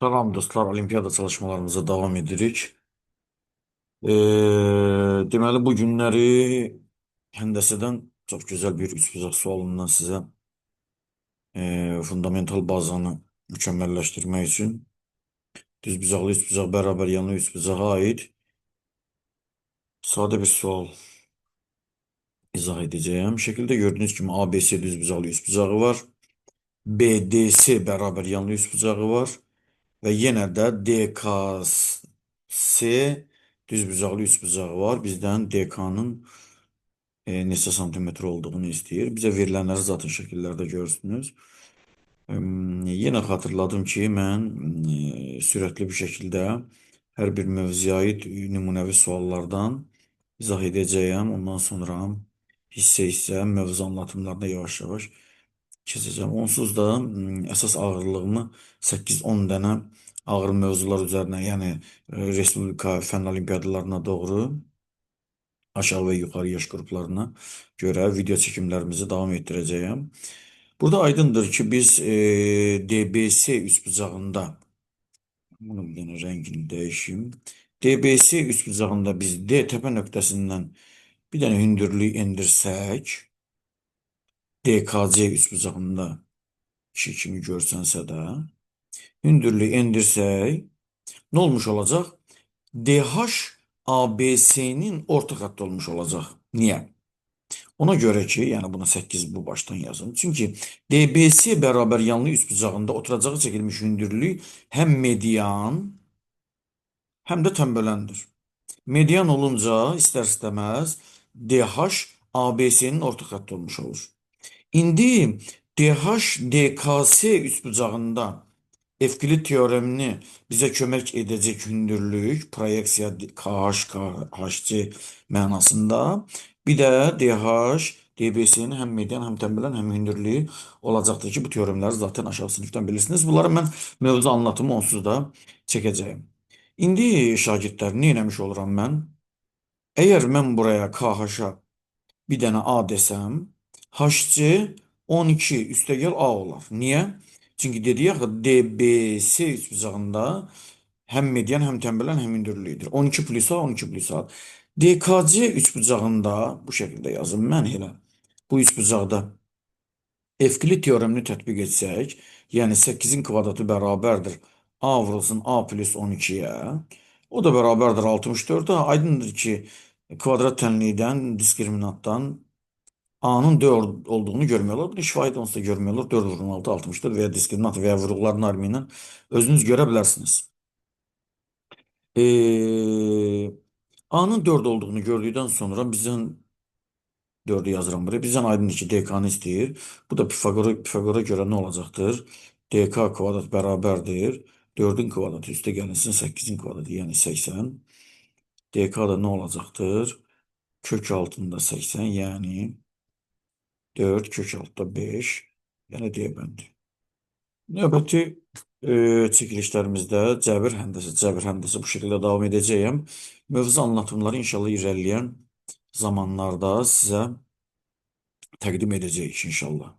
Salam dostlar, olimpiyada çalışmalarımıza davam edirik. Ee, Deməli bu günləri həndəsədən çox gözəl bir üçbucaq sualından sizə fundamental bazanı mükəmməlləşdirmək üçün düzbucaqlı üçbucaq bərabər yanlı üçbucağa aid sadə bir sual izah edəcəyəm. Şəkildə gördüyünüz kimi ABC düzbucaqlı üçbucağı var. BDC bərabər yanlı üçbucağı var. Və yenə də DKC düzbucaqlı üçbucağı var. Bizdən DK-nın neçə santimetr olduğunu istəyir. Bizə verilənləri zaten şəkillərdə görürsünüz. Yenə xatırladım ki, mən sürətli bir şəkildə hər bir mövzuya aid nümunəvi suallardan izah edəcəyəm. Ondan sonra hissə-hissə mövzu anlatımlarına yavaş-yavaş keçəcəm. Onsuz da əsas ağırlığımı 8-10 dənə ağır mövzular üzərinə, yəni Respublika fənn olimpiadalarına doğru aşağı və yuxarı yaş qruplarına görə video çəkimlərimizi davam etdirəcəyəm. Burada aydındır ki, biz DBC üçbucağında, bunu bir dənə rəngini dəyişim. DBC üçbucağında biz D təpə nöqtəsindən bir dənə hündürlük endirsək, DKC üçbucağında 2 kimi görsənsə də, hündürlük endirsək, nə olmuş olacaq? DH ABC-nin orta xətti olmuş olacaq. Niyə? Ona görə ki, yəni buna 8 bu başdan yazım. Çünki DBC bərabər yanlı üçbucağında oturacağı çəkilmiş hündürlük həm median, həm də tənbələndir. Median olunca istər-istəməz DH ABC-nin orta xətti olmuş olur. İndi DH DKS üçbucağında Evklid teoremini bizə kömək edəcək hündürlük, proyeksiya KH, KHC mənasında. Bir də DH, DBC-nin həm median, həm tənbələn, həm hündürlüyü olacaqdır ki, bu teoremləri zaten aşağı sinifdən bilirsiniz. Bunları mən mövzu anlatımı onsuz da çəkəcəyim. İndi şagirdlər, nə eləmiş oluram mən? Əgər mən buraya KH-a bir dənə A desəm, HC 12 üstəgəl A olar. Niyə? Çünki dedik axı DBC üçbucağında həm median, həm tənbələn, həm hündürlüyüdür. 12 plus A, 12 plus A. DKC üçbucağında bu şəkildə yazım mən elə. Bu üçbucaqda Evklid teoremini tətbiq etsək, yəni 8-in kvadratı bərabərdir A vurulsun A plus 12-yə. O da bərabərdir 64-ə. Aydındır ki, kvadrat tənlikdən, diskriminantdan A'nın 4 olduğunu görmək olar. Bunu şifahi onsuz da görmək olar. 4 vurun 6, 64 və ya diskriminant və ya vuruqların armi ilə özünüz görə bilərsiniz. A'nın 4 olduğunu gördükdən sonra bizdən 4-ü yazıram buraya. Bizdən aydındır ki, DK-nı istəyir. Bu da Pifagora görə nə olacaqdır? DK kvadrat bərabərdir. 4-ün kvadratı üstə gəlinsin 8-in kvadratı, yəni 80. DK da nə olacaqdır? Kök altında 80, yəni 4 kök altında 5, yəni D bəndi. Növbəti çəkilişlərimizdə cəbir həndəsi, cəbir həndəsi bu şəkildə davam edəcəyəm. Mövzu anlatımları inşallah irəliləyən zamanlarda sizə təqdim edəcəyik inşallah.